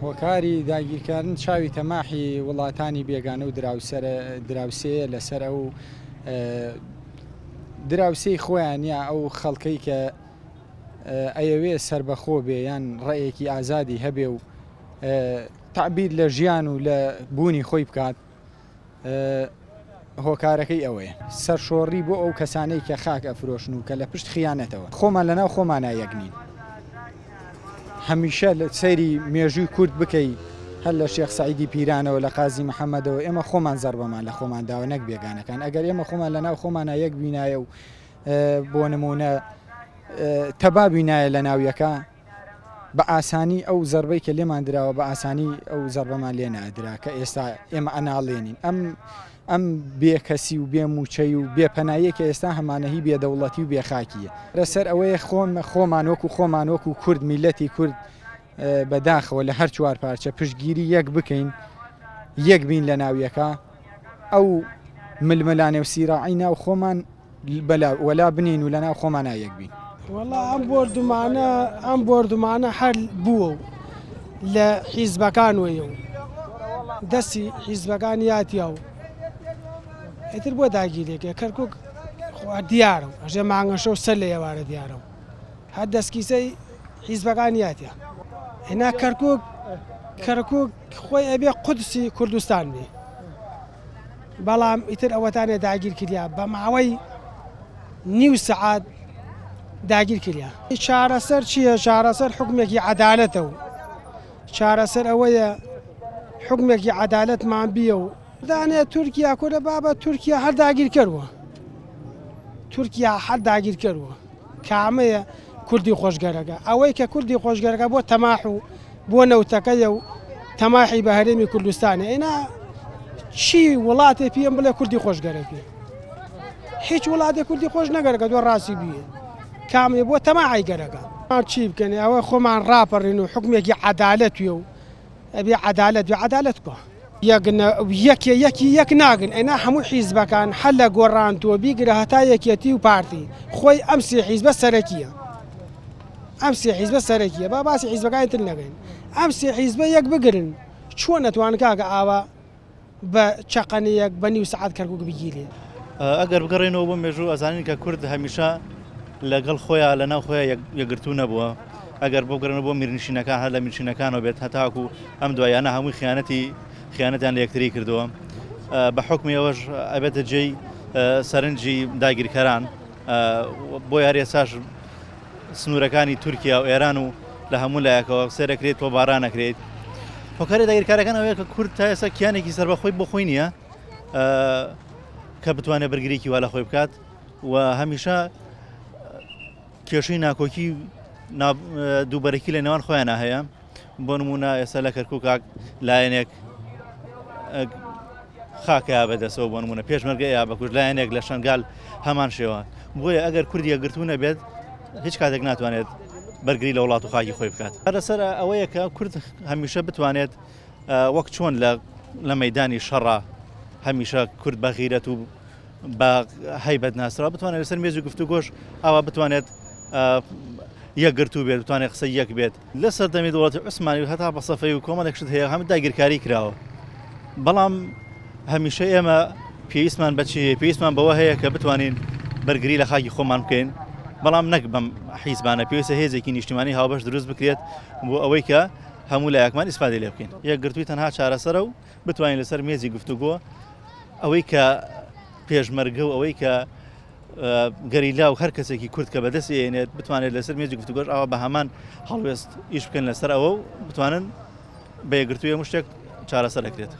هۆکاری داگیرکردن چاوی تەماحی وڵاتانی بێگانە و دراوسێیە لەسەر ئەو دراوسێی خۆیان یا ئەو خەڵکەی کە ئەیەوێ سەربەخۆ بێ یان ڕێیەکی ئازادی هەبێ و تەعبیر لە ژیان و لە بوونی خۆی بکات. هۆکارەکەی ئەوەیە. سەرشۆڕی بۆ ئەو کەسانەی کە خاک ئەفرۆشن و کە لە پشت خیانەتەوەن. خۆمان لەناو خۆمانا یەک نین. هەمیشە سەیری مێژووی کورد بکەی هەر لە شێخ سەعیدی پیرانەوە لە قازی محەمەدەوە ئێمە خۆمان زەربەمان لە خۆمان داوە نەک بێگانەکان. ئەگەر ئێمە خۆمان لەناو خۆمانا یەک بینایە و بۆ نموونە تەبا بینایە لەناو یەکا بە ئاسانی ئەو زەربەی کە لێمان دراوە بە ئاسانی ئەو زەربەمان لێ نادرا کە ئێستا ئێمە ئەناڵێنین ئەم ئەم بێکەسی و بێ موچەی و بێ پەناییە کە ئێستا هەمانە هی بێدەوڵەتی و بێخاکیە لەسەر ئەوەیە خۆم خۆمان وەکو خۆمان وەکو کورد میلەتی کورد بەداخەوە لە هەر چوار پارچە پشتگیری یەک بکەین یەک بین لە ناویەکە ئەو ململانێ و سیراعی ناو خۆمان بەلا وەلا بنێین و لەناو خۆمانا یەک بین. وەڵا ئەم بۆردومانە ئەم بۆردومانە هەر بووە و لە حیزبەکان وەیە و دەستی حیزبەکان یاتیا و ئیتر بۆ داگیرێکێ کەرکک دیارە و ئەژێ مانگەشە و سەر لە ئێوارە دیارە و هەر دەستکیسەی حیزبەکان یاتیا هێنا کەرکک کەرکک خۆی ئەبێ قودسی کوردستان بێ. بەڵام ئیتر ئەوەتانێ داگیر کریا بە ماوەی نیو سەعات داگیر کریا. چارەسەر چییە؟ چارەسەر حوکمێکی عەدالەتە و چارەسەر ئەوەیە حوکمێکی عەدالەتمان بیە و دانێ تورکیا کورە بابە تورکیا هەر داگیرکەر بووە تورکیا هەر داگیرکەر بووە کامەیە کوردی خۆشگەرەکە ئەوەی کە کوردی خۆشگەرەکە بۆ تەماح و بۆ نەوتەکەیە و تەماحی بە هەرێمی کوردستانە ئێنا چی وڵاتێ پێم بڵێ کوردی خۆشگەرەکە هیچ وڵاتێ کوردی خۆش نەگەرەکە دۆ ڕاستی بیە کامێ بۆ تەماحی گەرەکە چی بکەن ئەوە خۆمان ڕاپەڕین و حکومێکی عەدالەت وێ و ئەبێ عەدالەت بێ عەدالەت کوا؟ یەک نە یەکێ یەکی یەک ناگرن ئەینا هەموو حیزبەکان هەر لە گۆڕان تۆ بیگرە هەتا یەکێتی و پارتی خۆی ئەم سێ حیزبە سەرەکیە ئەم سێ حیزبە سەرەکیە با باسی حیزبەکانی تر نەکەین ئەم سێ حیزبە یەک بگرن چۆن ئەتوان کاکە ئاوا بە چەقەنەیەک بە نیو سەعات کەرکوک بگیرێ. ئەگەر بگەڕێینەوە بۆ مێژوو ئەزانین کە کورد هەمیشە لەگەڵ خۆیان لە ناو خۆیان یەکگرتوو نەبووە ئەگەر بگەڕێنەوە بۆ میرنشینەکان هەر لە میرنشینەکانەوە بێت هەتاکو ئەم دواییانە هەمووی خیانەتی خیانەتیان لە یەکتری کردووە بە حوکمی ئەوەش ئەبێتە جێی سەرنجی داگیرکەران بۆ هەر ئێستاش سنوورەکانی تورکیا و ئێران و لە هەموو لایەکەوە سێرەکرێت تۆباران نەکرێت هۆکاری داگیرکارەکان ئەوەیە کە کورد تا ئێستا کیانێکی سەربەخۆی بۆ خۆی نییە کە بتوانێت بەرگریکی وا لە خۆی بکات و هەمیشە کێشەی ناکۆکی دووبەرەکی لە نێوان خۆیانە هەیە بۆ نمونە ئێستا لە کەرکک لایەنێک خاکەیا بەدەسەوە بۆ نمونە پێشمەرگە یا بەکوش لایەنێک لە شنگال هەمان شێوە بۆیە ئەگەر کوردی یەکگرتوو نەبێت هیچ کاتێک ناتوانێت بەرگری لە وڵات و خاکی خۆی بکات لەسەر ئەوەیە کە کورد هەمیشە بتوانێت وەک چۆن لە لە مەدانی شەڕا هەمیشە کورد بە غیرەت و بە هەیبەت ناسرا بتوانێت لەسەر مێز و گفتوگۆش ئاوا بتوانێت یەکگرتوو بێت بتوانێت قسە یەک بێت لە سەردەمی دەوڵەتی عوسمانی و هەتا بە سەفەوی و کۆمەڵێک شت هەیە هەموو داگیرکاری کراوە بەڵام هەمیشە ئێمە پێویستمان بە چی هەیە پێویستمان بەوە هەیە کە بتوانین بەرگری لە خاکی خۆمان بکەین بەڵام نەک بەم حیزبانە پێویستە هێزێکی نیشتیمانی هاوبەش دروست بکرێت بۆ ئەوەی کە هەموو لایەکمان ئیسفادەی لێ بکەین یەکگرتووی تەنها چارەسەرە و بتوانین لەسەر مێزی گفتوگۆ ئەوەی کە پێشمەرگە و ئەوەی کە گەریلا و هەر کەسێکی کورد کە بەدەستی ئێنێت بتوانێت لەسەر مێزی گفتوگۆش ئاوا بە هەمان هەڵوێست ئیش بکەن لەسەر ئەوە و بتوانن بە یەکگرتووی هەموو شتێک چارەسەر دەکرێت.